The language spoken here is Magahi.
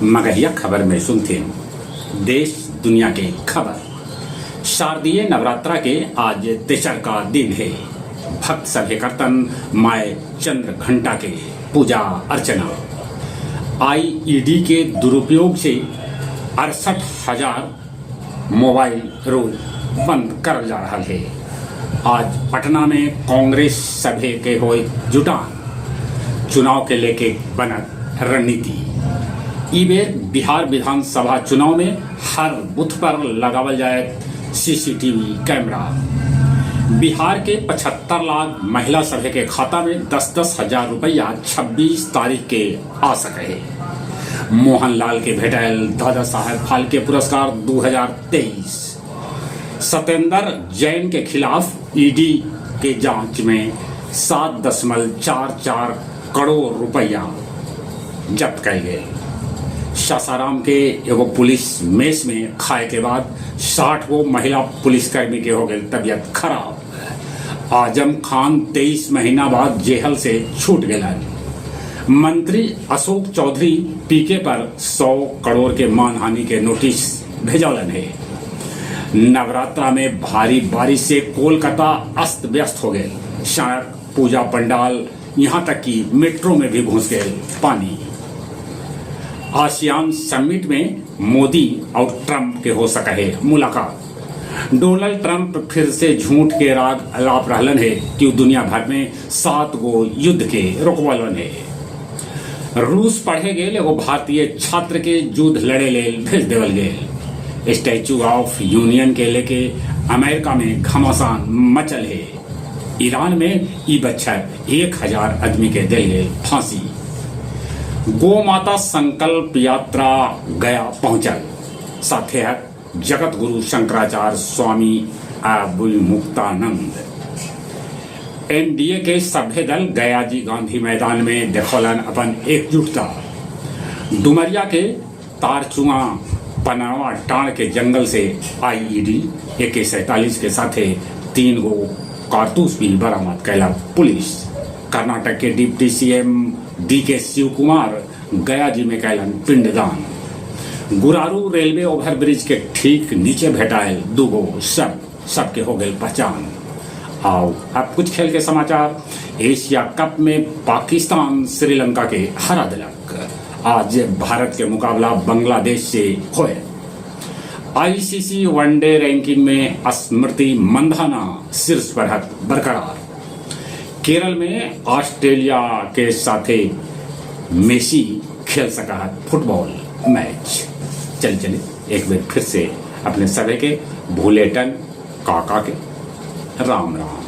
मगहिया खबर में सुनथिन देश दुनिया के खबर। शारदीय नवरात्रा के आज तेसर का दिन है। भक्त सभे करतन माय चंद्र घंटा के पूजा अर्चना। आईईडी के दुरुपयोग से 68,000 मोबाइल रोज बंद करल जा रहा है। आज पटना में कांग्रेस सभे के होए जुटान, चुनाव के लेके बनत रणनीति। ई बेर बिहार विधानसभा चुनाव में हर बूथ पर लगावल जाए सीसीटीवी कैमरा। बिहार के 75 लाख महिला सभे के खाता में 10-10 हजार रुपया 26 तारीख के आ सके है। मोहनलाल के भेटायल दादा साहेब फाल्के पुरस्कार 2023। सत्येंद्र जैन के खिलाफ ईडी के जांच में 7.44 करोड़ रुपया जब्त कयल गेल। सासाराम के एगो पुलिस मेस में खाए के बाद 60 गो महिला पुलिसकर्मी के हो गई तबीयत खराब। आजम खान 23 महीना बाद जेहल से छूट गए। मंत्री अशोक चौधरी पीके पर 100 करोड़ के मानहानि के नोटिस भेजौलन है। नवरात्रा में भारी बारिश से कोलकाता अस्त व्यस्त हो गए। सड़क, पूजा पंडाल, यहाँ तक कि मेट्रो में भी घुस गए पानी। आसियान समिट में मोदी और ट्रंप के हो सका है मुलाकात। डोनाल्ड ट्रंप फिर से झूठ के राग अलाप रहलन है कि दुनिया भर में 7 गो युद्ध के रोकवलन है। रूस पढ़े गेल एगो भारतीय छात्र के युद्ध लड़े लेल भेज देवल गेल। स्टैचू ऑफ यूनियन के लेके अमेरिका में घमासान मचल है। ईरान में ई बच्छर 1000 आदमी के दिल गए फांसी। गो माता संकल्प यात्रा गया पहुंचल। साथे है जगत गुरु शंकराचार्य स्वामी अविमुक्तानंद। एनडीए के सभ्य दल गया जी गांधी मैदान में देखौलन अपन एकजुटता। डुमरिया के तारचुआ पनावा टाण के जंगल से आईईडी, AK-47 के साथे 3 गो कारतूस भी बरामद कैला पुलिस। कर्नाटक के डिप्टी सीएम डीके शिव कुमार गया जी में कैलन पिंडदान। गुरारू रेलवे ओवरब्रिज के ठीक नीचे भेटायल 2 गो शव, सबके हो गई पहचान। आओ अब कुछ खेल के समाचार। एशिया कप में पाकिस्तान श्रीलंका के हरा दिलक। आज भारत के मुकाबला बांग्लादेश से होए। आईसीसी वनडे रैंकिंग में स्मृति मंधाना शीर्ष पर है बरकरार। केरल में ऑस्ट्रेलिया के साथे मेसी खेल सका है फुटबॉल मैच। चल चले एक बार फिर से अपने सभी के भूलेटन काका के राम राम।